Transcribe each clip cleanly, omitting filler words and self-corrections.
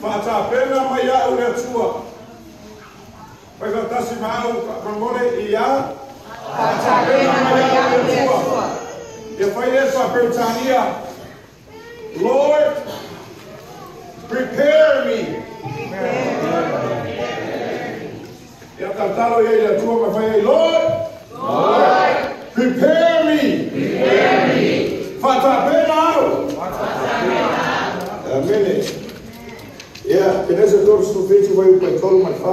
Faatapena mai au le Atua. Fai faatasi ma au faamolemole ia. Faatapena mai au le Atua. Ia fai lea faaperetania. Lord, prepare me. Ia tatalo ia i le Atua ma fai ai, Lord, Lord, prepare me. Prepare me. Faatapena au. Amene. Ia, Kenesa 37 fuaiupu e 3 ma le 4.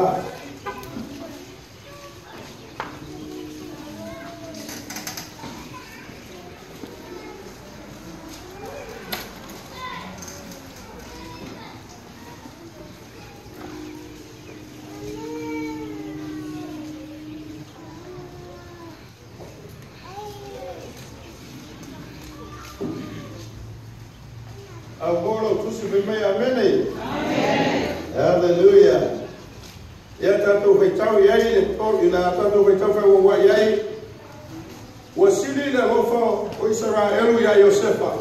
Au tusi fai mai, amene. Hallelujah. Ia tatou faitau i ai le i la tatou faitau faauaua'i ai. Ua sili le alofa o Isaraelu iā Iosefa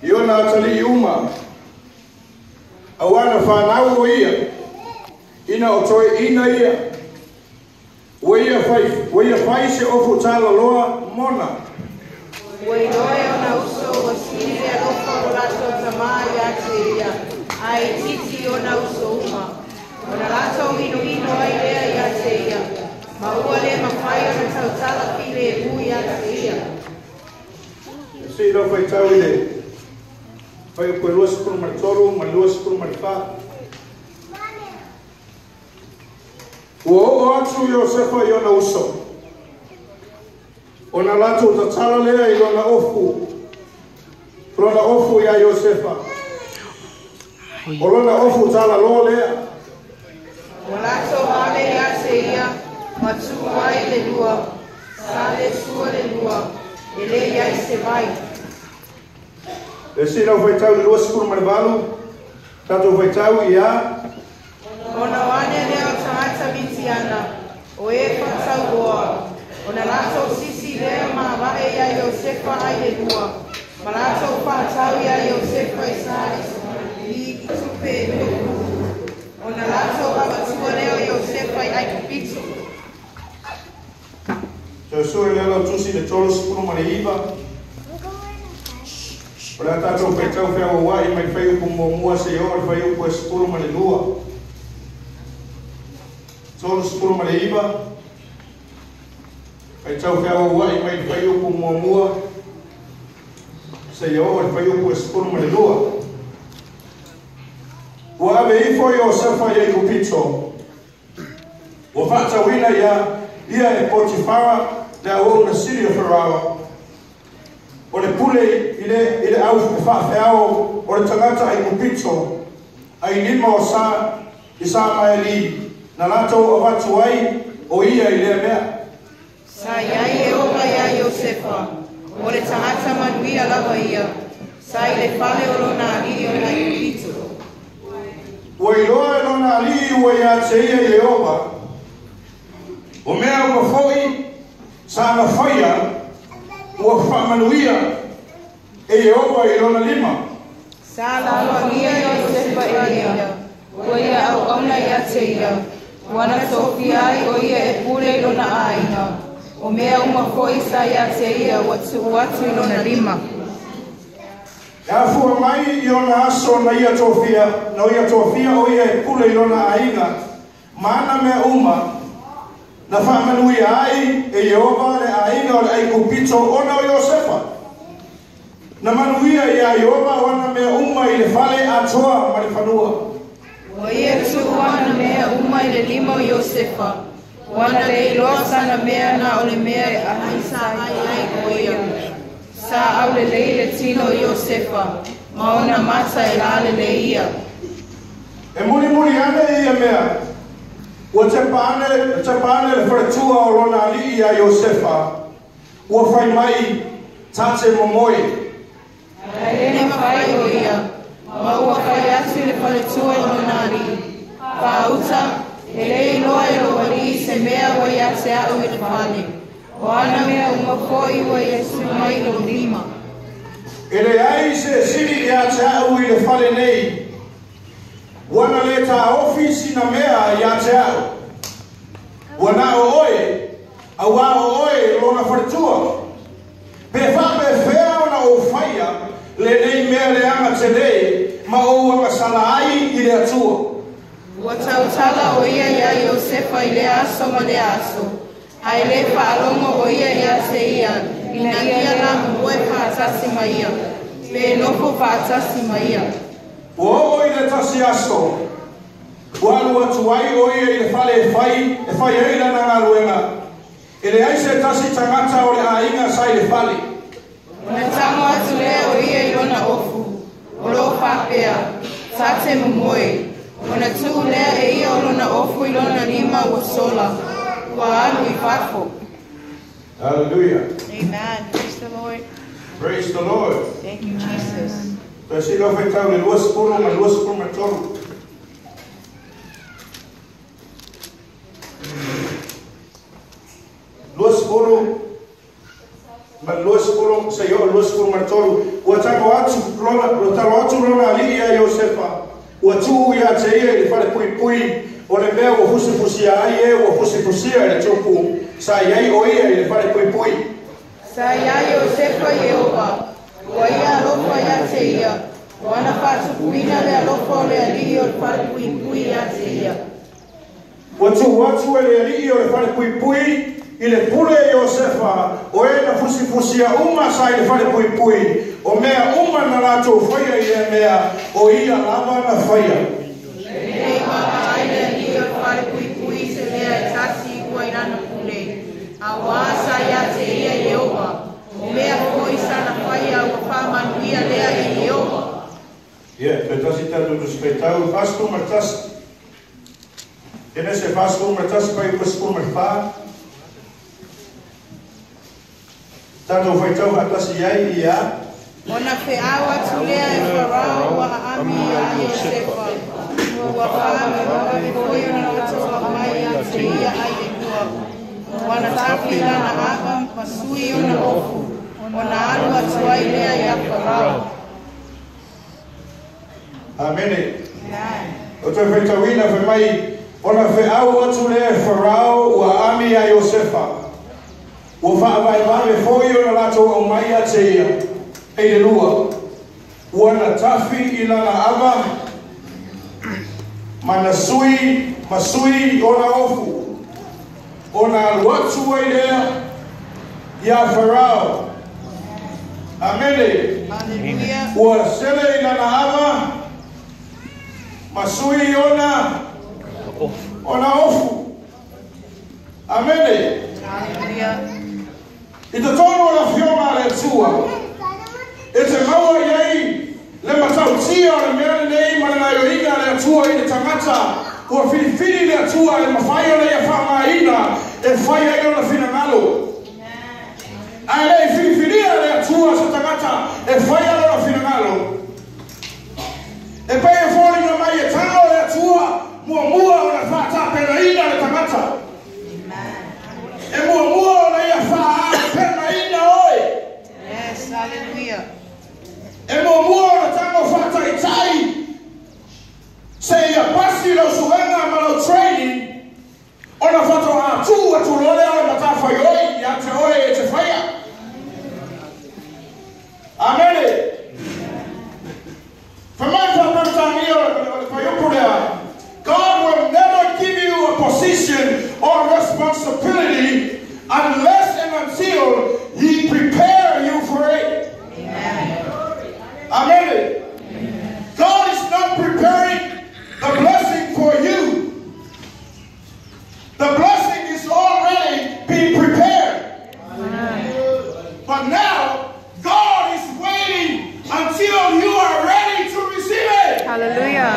i ona atalii uma auā na fanau o ia ina o toeʻina ia ua ia fai ua ia fai se ofu talaloa mona. Ua iloa e ona uso ua sili le alofa o lo latou tamā iā te ia, ae itiiti i ona uso uma. Ona latou inoino ai lea iā te ia, ma ua lē mafai ona tautala filemu iā te ia. Se i lau faitau i le fuaiupu e 23 ma le 24. Ua oo atu Iosefa i ona uso. Ona latou tatala lea i lona ofu iā Iosefa. O lona ofu talaloa lea. Ua latou ale iā te ia, ma tuu ai le lua, sa le sua le lua, e lē i ai se vai. E se i lau faitau i le 28, tatou faitau ia. Ona o ane lea o tagata Mitiana, o e faatauoa, ona latou sisi lea ma avae iā Iosefa ai le lua, ma latou faatau iā Iosefa i sa i tupe e lua pu'u. Ona latou avatua lea o Iosefa i Aikupito. Toe sue lea lau tusi le 39. O le a tatou faitau feauaua'i mai le fuaiupu muamua seia oo i le fuaiupu e 12. 39. Faitau feauaua'i mai le fuaiupu muamua seia oo i le fuaiupu e 12. Ua ave ifo Iosefa i Aikupito. Ua faatauina ia ia e Potifara le auauna sili o Farao. O le pule i le au faafeao o le tagata Aikupito ailima o sa i sa maeli na latou avatu ai o ia i lea mea. Sa i ai Ieova iā Iosefa, o le tagata manuia lava ia, sa i le fale o lona alii o le Aikupito. Ua iloa e lona alii ua iā te ia Ieova. O mea uma fo'i sa na faia ua faamanuia e Ieova i lona lima. Sa alofagia Iosefa e ia, ua ia auauna iā te ia, ua na tofia ai o ia e pule i lona aiga. O mea uma fo'i sa iā te ia ua tuu atu i lona lima. E afua mai i ona aso na ia tofia o ia e pule i lona aiga ma ana mea uma na faamanuia ai e Ieova le aiga o le Aikupito ona o Iosefa. Na manuia iā Ieova o ana mea uma i le fale atoa ma le fanua. Ua ia tuu ana mea uma i le lima o Iosefa. Ua na le iloa sana mea na o le mea e ai sa ai ai o ia. Sa aulelei le tino o Iosefa, ma ona mata e lalelei ia. E mulimuli ane ia mea. Ua tepa ane le faletua o lona alii iā Iosefa. Ua fai mai ta te momoe. Ae le mafai o ia, ma ua fai atu i le faletua o lona alii. Faauta, e le iloa e lou alii se mea ua ia te au i le fale. O ana mea uma fo'i ua ia tuu mai i lou lima. E leai se sili ia te au i le fale nei. Ua na le taofi sina mea ia te au. Ua na o oe, auā o oe lona faletua. Pe faapefea ona ou faia lenei mea leaga telē ma ou agasala ai i le Atua. Ua tautala o ia iā Iosefa i lea aso ma lea aso. Ae lē faalogo o ia ia te ia, ina ia la momoe faatasi ma ia, pe nofo faatasi ma ia. Ua oo i le tasi aso, ua alu atu ai o ia i le fale e fai ai lana galuega. E leai se tasi tagata o le aiga sa i le fale. Ona tago atu lea o ia i lona ofu, o loo faapea, ta te momoe. Ona tuu lea e ia o lona ofu i lona lima ua sola, ua alu i fafo. Hallelujah. Amen. Praise the Lord. Praise the Lord. Thank you, Jesus. Toe lau faitau le 20 ma 23. 20 ma 20 seia oo 23. Ua tago atu lona, ua talo atu lona alii ia Iosefa. Ua tuu ia te ia i le fale puipui o le mea ua fusifusia ai e ua fusifusia i le tupu. Sa i ai o ia i le fale puipui. Sa iā Iosefa i Ieova, ua ia alofa ia te ia, ua na faatupuina le alofa o le alii o le falepuipui ia te ia. Ua tuu atu e le alii o le fale puipui i le pule Iosefa o e na fusifusia uma sa i le fale puipui. O mea uma na latou faia i lea mea o ia lava na faia. E vaavaai le alii o le falepuipui i se mea e tasi ua i lana pule, auā sa ia te ia Ieova. O mea foi sa na faia ua faamanuia lea e Ieova. Ia, toe tasi tatou tusi faitau, 41. Kenese 41 paia 24. Tatou faitau faatasi ai ia. Ona feau atu lea e Farao ua aami ia Iosefa. Ua faavavevave foi ona latou aumai ia te ia ai le lua. Ua na tafi lana ava ma sui ona ofu. Ona alu atu ai lea ia Farao. Amene. O toe faitauina fai mai ona feau atu lea e Farao ua aami ia Iosefa. Ua faavaevave foi ona latou aumai ia te ia e le lua. Ua na tafi i lana ava ma na sui ma sui ona ofu. Ona alu atu ai lea ia Farao. Amene. Hallelujah. Ua sele i lana ava ma sui ona ofu. Amene. Hallelujah. I totonu o le afioga a le Atua, e te maua i ai le matautia o le mea lenei ma le gaioiga a le Atua i le tagata ua filifili le Atua e mafai ona ia faaaogaina e fai ai ona finagalo. Ae le i filifilia le Atua se tagata e fai lona finagalo. E pei e foliga mai e tago le Atua muamua ona faatapenaina le tagata. E muamua ona ia faapenaina oe. Yes, hallelujah. E muamua ona tago faataitai seia pasi lau suega ma lau training ona faatoa tuu atu loa lea o le matafaioi ia te oe e te faia. Amene. Fai mai faaperetania o le fuaiupu lea. God will never give you a position or responsibility unless and until He prepare you for it. Amen. God is not preparing the blessing for you. The blessing is already being prepared. But now, God is waiting until you are ready to receive it. Hallelujah.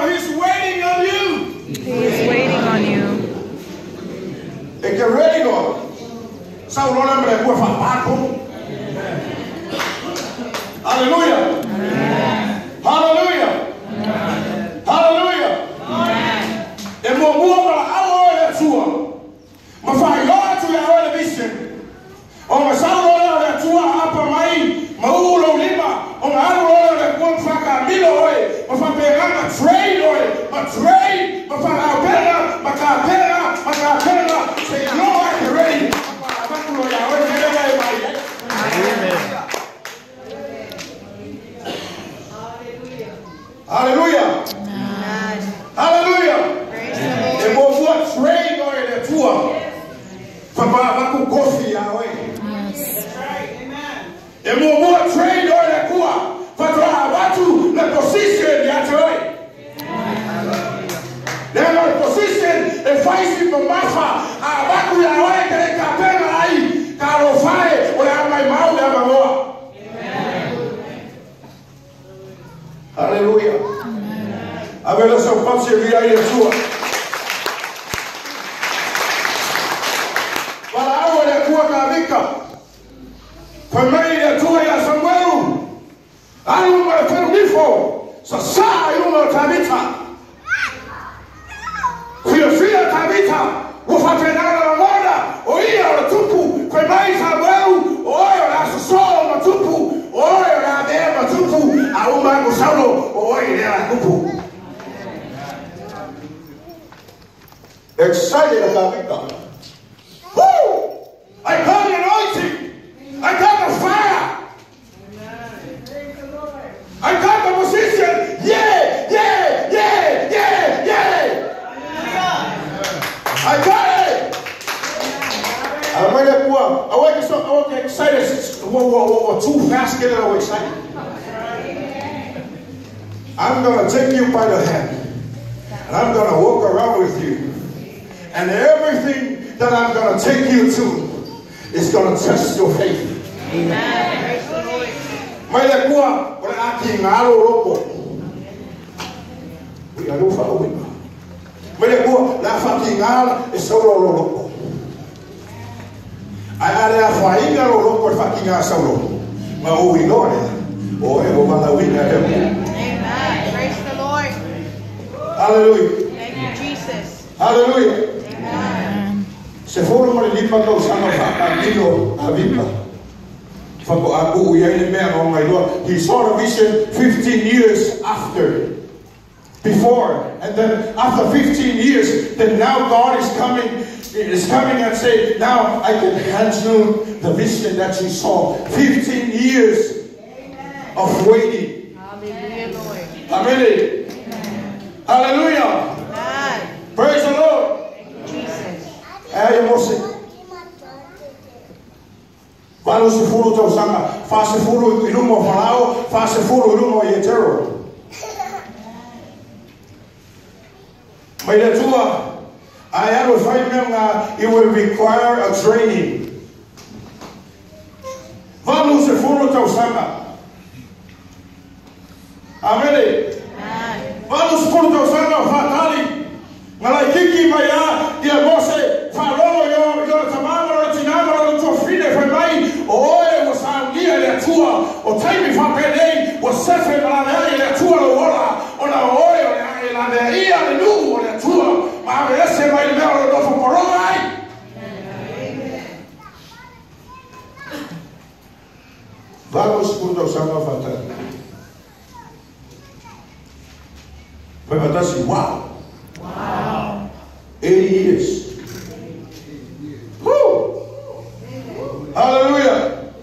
He's waiting on you. He is waiting on you. E get ready, Lord. Sau loa le kua faapako. Hallelujah. Hallelujah. Hallelujah. E muamua valaau oe le Atua. Ma faailoa atu ia oe le vision. Ona sau loa lea o le Atua apa mai ma uu lou lima. Ona alu loa lea o le Atua ma whakatau. Hallelujah. Amen. Hallelujah. Praise the Lord. E mo mua train oe le Atua. Whapavaku kofi a oe. Yes. E mo mua train oe le Atua. Whatoa watu le position ia te oe. Le le position e whaisi mamafa a watu ia oe ke le kapena ai. Ka ro whae o le amai mau le amamoa. Hallelujah. Avela sau patsi via i le Atua. Wala au le Atua ka vika. Fai mai le Atua ia Samuelu. Alu ma le whenunifo. Sa sa i lunga o Tavita. Fia fia Tavita. Ua whawhenana la mona. O ia o le tupu. Fai mai Samuelu. O oe o le asoso o matupu. O oe o le avea matupu. A uma ko Saulo. O oe le ala kupu. Excited about it. Woo! I got the anointing. I got the fire. I got the position. Yeah, yeah, yeah, yeah, yeah. I got it. I get excited. Whoa, too fast getting all excited. I'm gonna take you by the hand, and I'm gonna walk around with you. And everything that I'm going to take you to is going to test your faith. Amen. Praise the Lord. Mai le kua, o le aki ngalo loko. Ui alu wha uina. Mai le kua, la whaki ngala e saulo lo loko. Ai are a whainga lo loko e whaki ngā saulo. Ma ui loa lea. O e o mana uina e mu. Amen. Praise the Lord. Hallelujah. Thank you, Jesus. Hallelujah. Amen. Se foro mo le lipa kau sanga whakanilo a vipa. Whako aku ui aile mea ngā ngai loa. He saw the vision 15 years after. Before. And then after 15 years, then now God is coming. Is coming and say, now I can hand you the vision that you saw. 15 years of waiting. Hallelujah, Lord. Amen. Hallelujah. Amen. Praise the Lord. Thank you, Jesus. Ai Mose. Valu se fulu tau sanga, fa se fulu i lunga o Farao, fa se fulu i lunga o Ietero. Mai le Atua, ai alu whai mea ngā, it will require a training. Valu se fulu tau sanga. Amene. Valu se fulu tau sanga o whatari. Ngalai kiki mai a, ia Mose, whalolo i o tamama, o tinama, o tuafine whai mai, o oe ua saungia le Atua, o taimi whapenei, ua sefe malanea i le Atua lo ola, o na oe o le ae lanea ia le nuu o le Atua, ma ave ese mai le mea o le nofo poroga ai. Valu se fulu tau sanga o whatari. Whai matasi, wow! 80 years. Woo! Hallelujah.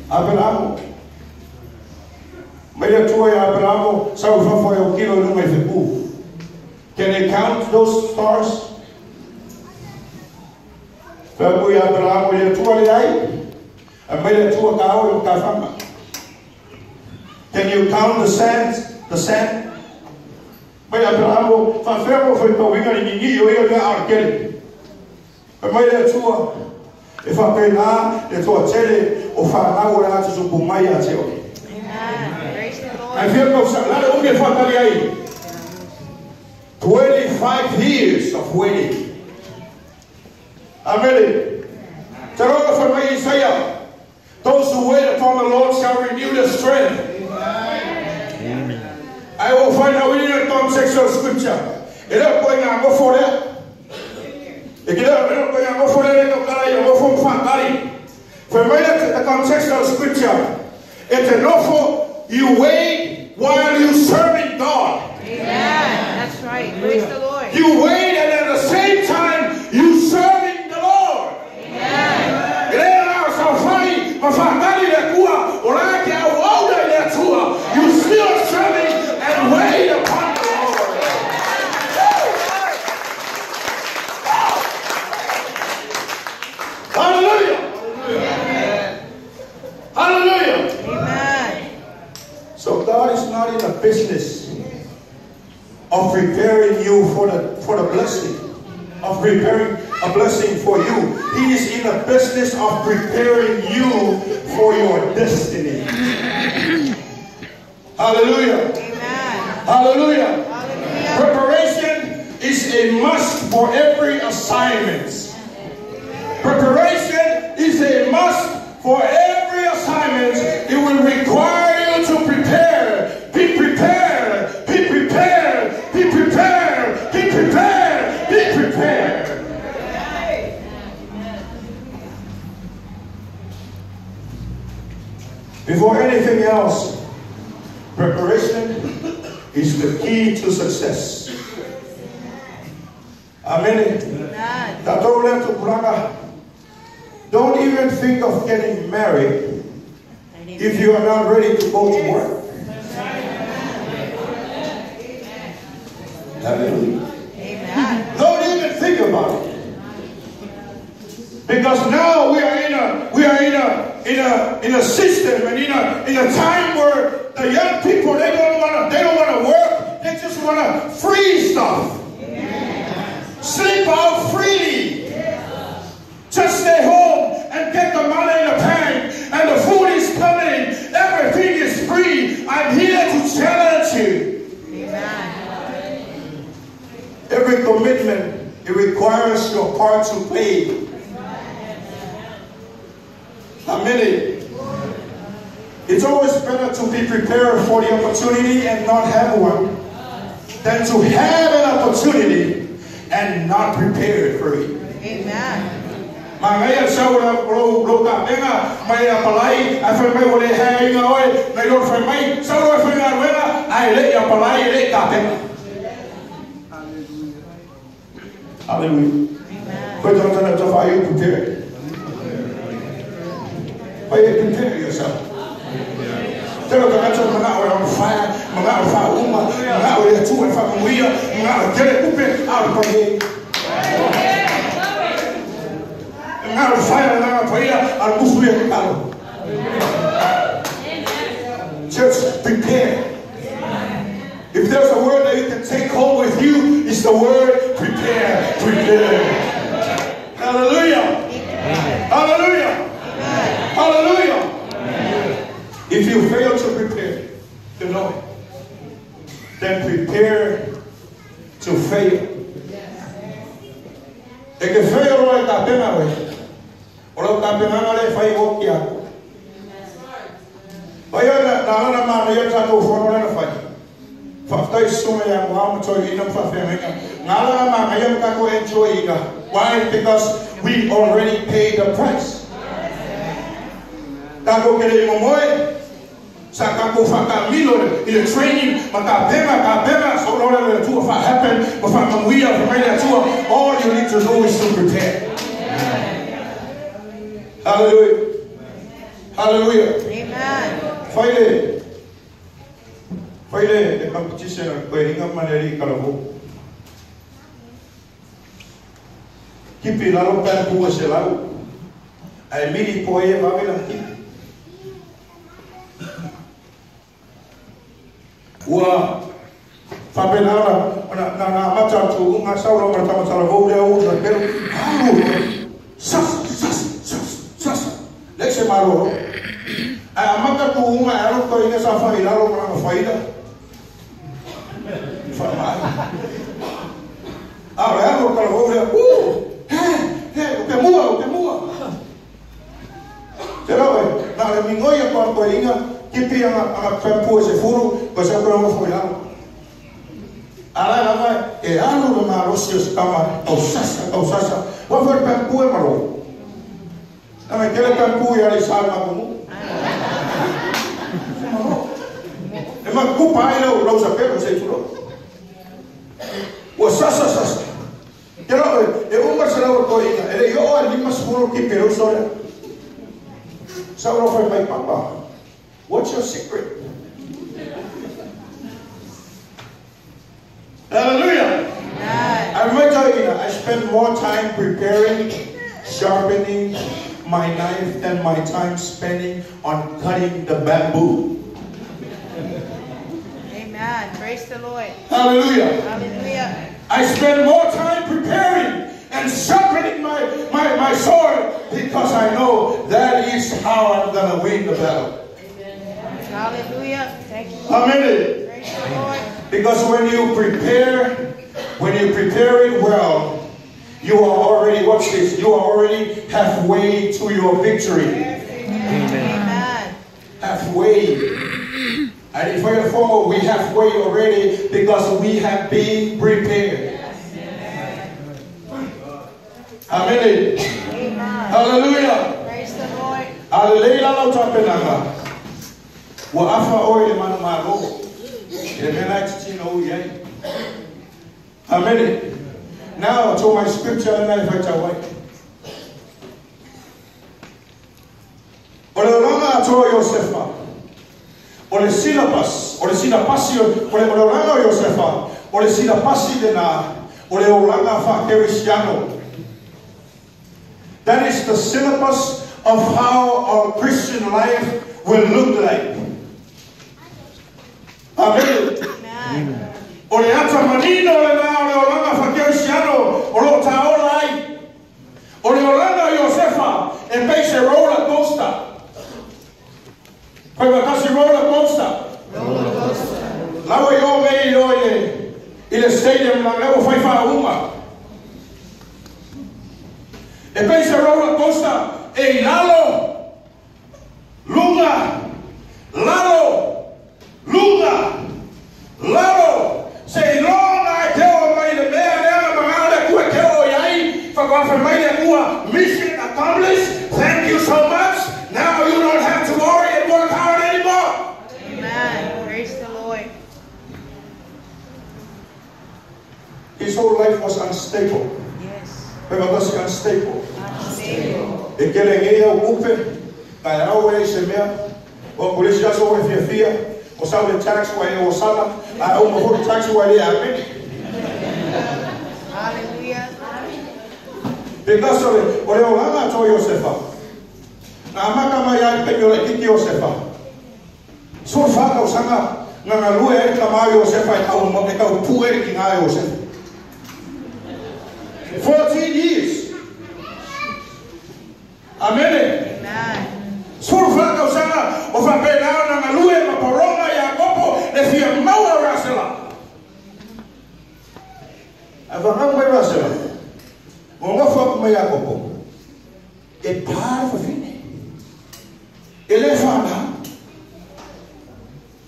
Abraham. Mai le Atua ia Abraham, sau whawhai o kilo i lunga i whepu. Can they count those stars? Whapu ia Abraham i le Atua le ai. A mai le Atua ka au i o ka whanga. Can you count the sand? The sand? Mai Abraham, whawhea mo whai pauinga ni ngingi o ia mea aura kere. Mai le Atua, e whapena le toa tele o whanau o le atu tupu mai a te oe. Amen. Praise the Lord. Ai whia kau sa, lale unge whakari ai. 25 years of waiting. Amen. Te roa whai mai Isaiah. Those who wait upon the Lord shall renew their strength. Amen. I will find out in the context of scripture. E leo koe ngā ngofo rea. E ki leo koe ngā ngofo rea le kau i ngofo mwhakari. Whai mai the context of scripture. E te nofo, you wait while you serving God. Amen. That's right. Praise the Lord. You wait and at the same time you serving the Lord. Amen. E leo nā sao whai, ma whakari le kua, o rā ke au aura i le Atua. You still serving and wait. not in the business of preparing you for the blessing, of preparing a blessing for you. He is in the business of preparing you for your destiny. Hallelujah. Amen. Hallelujah. Hallelujah. Preparation is a must for every assignment. Preparation is a must for every assignment. It will require you to prepare. Be prepared. Be prepared. Be prepared. Be prepared. Be prepared. Before anything else, preparation is the key to success. Amen. Amen. Don't even think of getting married if you are not ready to go to work. Hallelujah. Amen. Don't even think about it. Because now we are in a system and in a time where the young people, they don't wanna work, they just wanna free stuff. Sleep out freely. Just stay home and get the money in the bank, and the food is coming. Everything is free. I'm here to challenge you. Amen. Every commitment, it requires your part to play. Amen. It's always better to be prepared for the opportunity and not have one than to have an opportunity and not prepared for it. Amen. Hallelujah. Amen. Are you prepared? Are you preparing yourself? Tell the on fire, Church, prepare. If there's a word that you can take home with you, it's the word prepare. Prepare. Hallelujah. Amen. Hallelujah. Amen. Hallelujah. Amen. If you fail to prepare, you know it. Then prepare to fail. E ke fail o ka pena we. O lo ka pena le fai o kia. Pai na na na ma ya ta ko fono na fai. Fa tai suma ya mo to ina fa fe me. Ngala ma ya ka ko enjoy ina. Why? Because we already paid the price. Tako ke le momoe sa ka ko fa ka milo i le training ma ka pema so lo le tu fa happen ma fa mamuia fa mai tu. All you need to do is to prepare. Hallelujah. Hallelujah. Amen. Faile the competition ko inga maneri kalavo kipi lalo pa ku se lau ai miri po e va vela kipi. Ua fapenara na na mata tu unga sauro mata mata vo le u na pero alu sas sas sas sas lexe maro a mata tu unga alo ko ina sa fa ilalo na faida fa mai a re alo ka vo le u he he o ke mua te rawe na le mingoia ko ko ina kipi anga pempu se furu ko sa ko mo foi lá. Ala lava e alu no marosio kama au sasa. Wa for pempu e maro. Na me kele pempu ya le salma como. Maro. E ma kupa ile lo sa pero se furu. Wa sasa sasa. Pero e umar sala ko ina ele yo ali mas furu ki pero sora. Sa ro foi mai papa. What's your secret? Hallelujah. Amen. I spend more time preparing, sharpening my knife than my time spending on cutting the bamboo. Amen. Praise the Lord. Hallelujah. Hallelujah. I spend more time preparing and sharpening my sword because I know that is how I'm going to win the battle. Amen. Hallelujah. Thank you. Amen. Praise the Lord. Because when you prepare it well, you are already, watch this, you are already halfway to your victory. Amen. Amen. Halfway. And if we follow, we halfway already because we have been prepared. Amen. Amen. Hallelujah. Praise the Lord. Hallelujah. Amen. Now to my scripture and I fight away. Ole to Yosefa. Ole silapas, ole silapasi, ole olanga Yosefa, ole silapasi de na, ole olanga fa Cristiano. That is the syllabus of how our Christian life will look like. Amen. Amen. Ole ata manino le na ole olanga fa Cristiano, ole taola ai. Ole olanga Yosefa e peise roller coaster. Poi kasi roller coaster. Roller coaster. Lawa yo me yo ye. Ile stadium la levo fai fa uma. E peise roller coaster e lalo lunga lalo lunga lalo se longa e teo mai le mea lea mangale kua teo iai whakawha mai le kua mission accomplished. Thank you so much. Now you don't have to worry and work hard anymore. Amen. Praise the Lord. His whole life was unstable. Yes. Unstable. Unstable. E kele ngea upe, kai au e se mea, o polisi aso e fia fia, o sau le tax wa e o sala, a o mo tax wa le amen. Hallelujah. Because o le olanga to Yosefa. Na maka mai ai pe yo le kiki Yosefa. So fa ka usanga nga lue e ka mai Yosefa e kau mo e kau pu e ki nga Yosefa. 14 years. Amen. Amen. Surfa kausanga o fa pena na ngalue maporonga ya kopo le fia maua rasela. Ava ngai rasela. O ngofa kuma ya kopo. E pa fa fine. Ele fa na.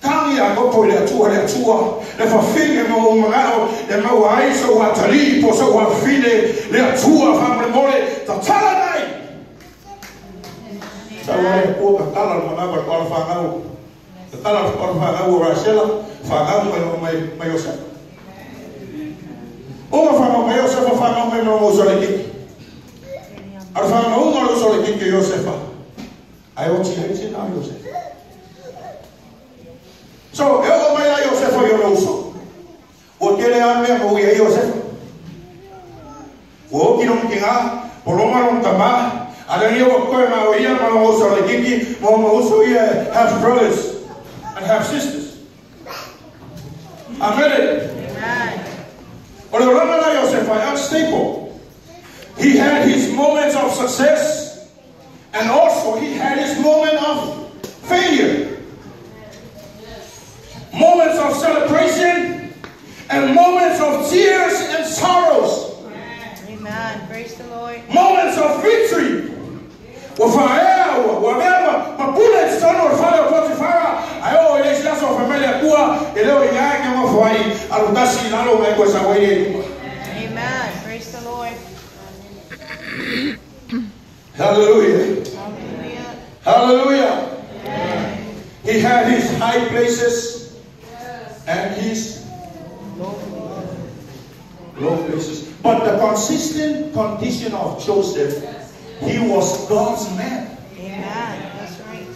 Tangi ya kopo le atua le fa fine mo mangao le maua ai so wa tali po so wa fine le atua fa mole ta tala nai. Tala o ka tala mana ba ko fa ngau. Tala ko fa ngau rasela fa ngau mai mai Yosef. O fa ngau mai Yosef fa ngau mai mo so le ki. Ar fa ngau mo so le ki Yosef. Ai o ti ai ti na Yosef. So eu mai la Yosef yo lo uso. O kele a me mo ia Yosef. O ki no ki nga o lo ma tama. Half brothers and half sisters. Amen. Amen. Unstable. He had his moments of success and also he had his moment of failure. Moments of celebration and moments of tears and sorrows. Amen. Praise the Lord. Moments of victory. Amen. Praise the Lord. Hallelujah. Hallelujah. Hallelujah. Amen. He had his high places and his low places. But the consistent condition of Joseph, he was God's man. Amen. That's right.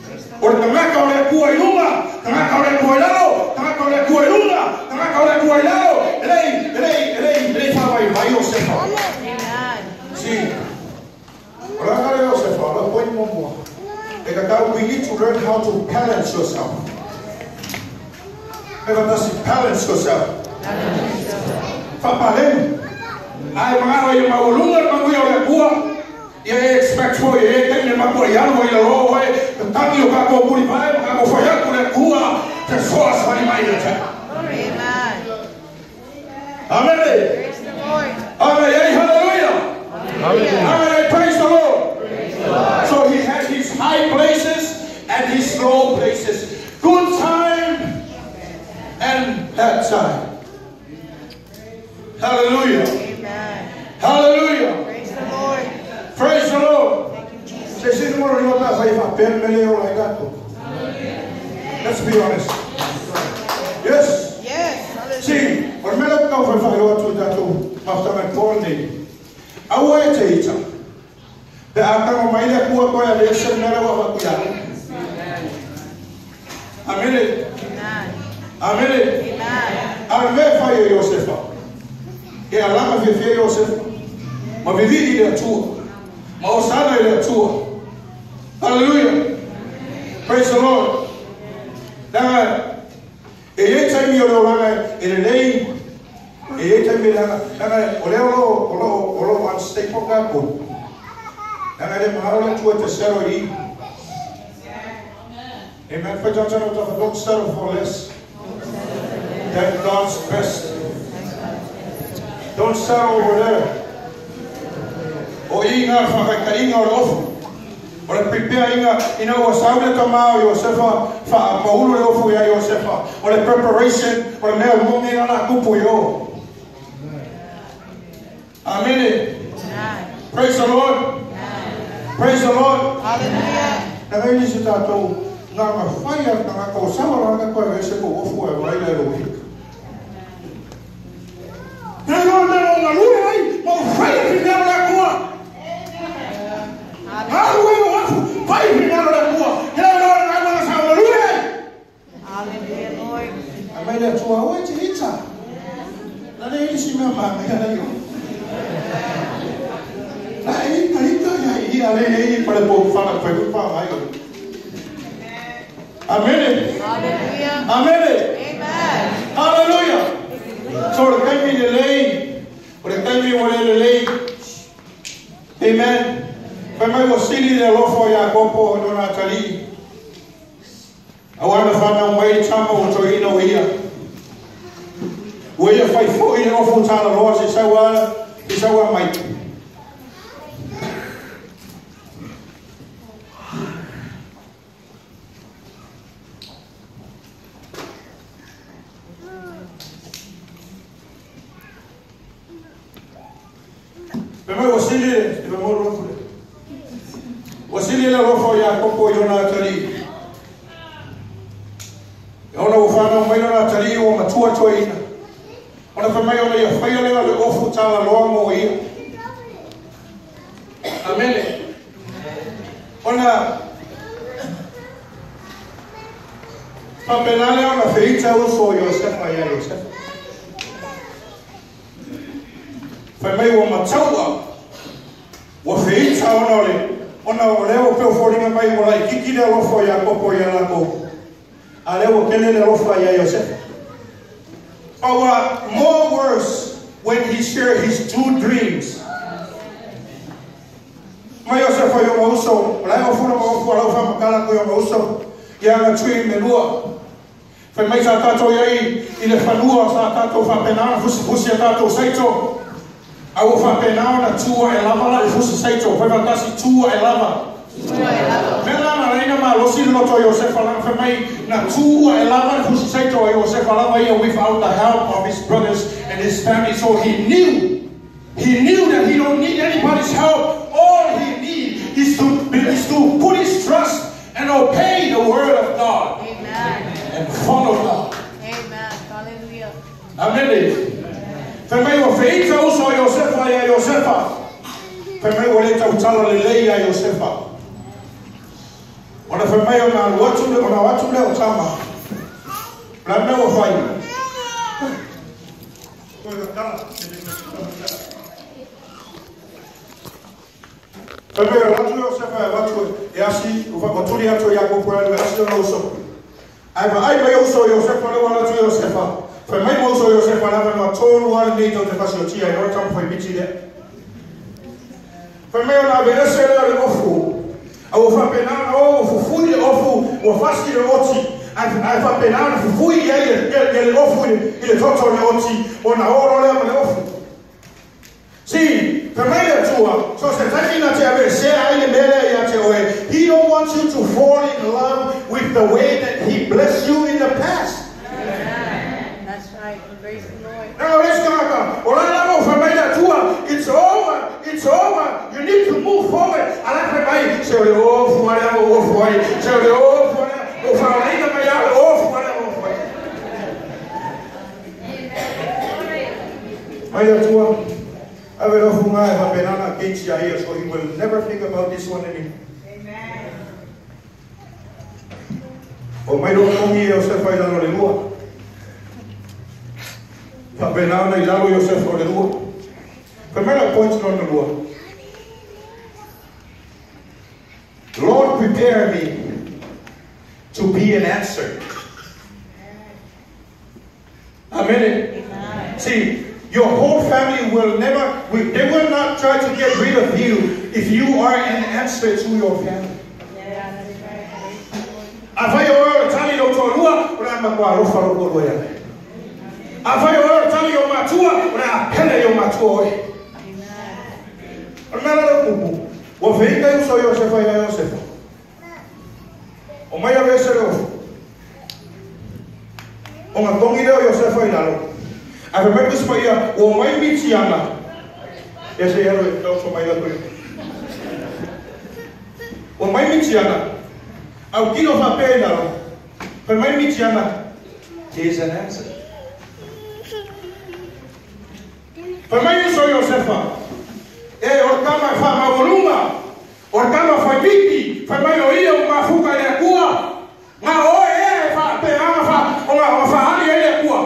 O le tangata o le kua i lunga, tangata o le kua i lalo, tangata o le kua i lunga, tangata o le kua i lalo. Elei whawai vai Yosefa. Amen. Si. O le angare Yosefa, o le poi momoa. E kakau, we need to learn how to balance yourself. Balance yourself. Fapaleni. Ai mangaro i maulunga manguia o le kua. Ia e expect for ia e tene makua i alu i le roa e te tangi o kako puri pae ma kako whai aku le kua te soas whai mai le te. Amen. Amen. Praise the Lord. Amen. Hallelujah. Hallelujah. Amen. Praise the Lord. Praise the Lord. So he had his high places and his low places. Good time and bad time. Hallelujah. Amen. Hallelujah. Praise the Lord. Praise the Lord. Thank you, Jesus. Let's be honest. Yes. Yes. Hallelujah. See, Amen. Amen. Amen. Amen. Amen. Yosefa. E alama fefia Yosefa. Ma vivi ile atua. Ma osana ile atua. Hallelujah. Praise the Lord. Now, e ye taimi o langa e lei e ye taimi langa langa o le o lo unstable ka ko. Langa le mahalo le tua te sero i. Amen. For John don't settle for less than God's best. Don't settle over there. O inga whakaikaringa o lofu. O le prepare inga ina ua saule tamao Yosefa wha maulu le ofu ia Yosefa. O le preparation o le mea mungi ngana kupu yo. Amen. Amen. Praise the Lord. Amen. Praise the Lord. Hallelujah. Nanga ili se tātou ngā ngā whai a ngā kau sawa ranga koe vese ko ofu e waila e rohika. Nā roa nā roa ngā lure ai, mau whai a whina le kua. Aru e o afu, whai whina le kua. Nā roa nā roa ngā ngā lure ai. Hallelujah, Lord. A mai le atua oe te hita. Nā le isi mea maa mea nei o. Nā ita ita ia i a le i pare po whana koe kupa mai o. Amen. Hallelujah. Amen. Amen. Hallelujah. So the kaimi le lei, o le kaimi o le lei. Amen. Fai mai o sili le lofo ia kopo o nona tali. Awana whanau mai tama o toina o ia. O ia whai fo i le ofo tala loa se sawa mai. Wasili le lofo ia kopo i ona tali. E ona ufana mai ona tali o matua toina. Ona whamai ona ia whaia lea le ofu tala loa mo ia. Amen. Ona whapenale ona whiita uso Yosefa ia Yosefa. Whamai o mataua wa whiita ona ole. Ona o leo peo fōringa mai o lai kiki le alofo ia kopo ia lako. A leo kele le alofa ia Yosefa. But more worse when he shared his two dreams. Ma Yosefa yo mauso, lai o funa maufu alaufa makala ko yo mauso. Ia nga tui melua. Fai mai sa tātou iai i le whanua sa tātou whapenana fusi fusi a tātou saito. Au whapenao na tua e lava la i fusi saito. Fai wantasi tua e lava. Mela na reina ma losi loto Yosefa langa fai mai na tua e lava i fusi saito a Yosefa lava ia without the help of his brothers and his family. So he knew that he don't need anybody's help. All he needs is to put his trust and obey the word of God. Amen. And follow God. Amen. Hallelujah. Amen. Fai mai o whiita uso a Yosefa ia Yosefa. Fai mai o le tautala le lei ia Yosefa. Ona fai mai o nā watu le o tama. La mea o whai. Fai mai o watu Yosefa e watu e asi, o turi atu ia kopo e asi o uso. Ai vaai mai uso Iosefa le wala tu Iosefa. Fai mai mo uso Iosefa la ma tolu ala nei tau te fasiotia i ora tamu fai miti lea. Fai mai ona aveese lea o le ofu. A ua faapena ona o fufui le ofu, ua fasi le oti. Ae faapena ona fufui i ai le ofu i le toto o le oti, ona olo lea ma le ofu. See, fai mai le Atua, so se taimi na te aveesea ai le mea lea ia te oe, He don't want you to fall in love with the way that He blessed you in the past. Amen. That's right. Praise the Lord. Now, let's go. O la lava o fai mai le Atua, it's over, it's over. You need to move forward. Ala fai mai, se o le ofu alea o ofu ai, se o le ofu alea, o whaolaina mai a le ofu alea o ofu ai. Mai le Atua, ave le ofu ngā e hapenana keiti a ia, so he will never think about this one anymore. Amen. O mai loa kongi e Iosefa i lalo le lua. Faapena i lalo Iosefa o le lua. Fai mai la point lona lua. Lord, prepare me to be an answer. Amen. Amen. See, your whole family will never, they will not try to get rid of you if you are an answer to your family. Yeah, that's right. Praise the Lord. Afai o oe o le tali i lou toalua, o le a matua alofa lou toalua ia oe. Afai o oe o le tali i ou matua, o le a pele i ou matua oe. Amen. O le mea la lea o tupu, ua feita i uso o Iosefa ia Iosefa. O mai aveese le ofu. Ona togi lea o Iosefa i lalo. Ae fai mai le Tusi Paia, ua omai Mitiana. Ia se i alu e taoto mai latou ia. Ua omai Mitiana. Autilo faapea i lalo. Fai mai Mitiana, here's an answer. Fai mai uso o Iosefa, e o le tama e faamaualuga, o le tama faimiti, fai mai o ia ua mafuta i le Atua, na o oe ea e faapea ona faaali ai le Atua.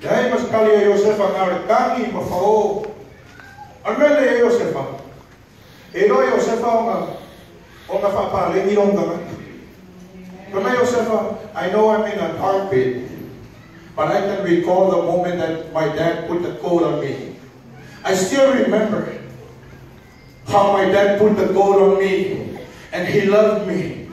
Leai ma se tali a Iosefa na o le tagi ma fao. O le mea lea ia Iosefa, e iloa Iosefa ona faapaleni lona tagata. Fai mai Iosefa, I know I'm in a dark pit, but I can recall the moment that my dad put the coat on me. I still remember how my dad put the coat on me, and he loved me.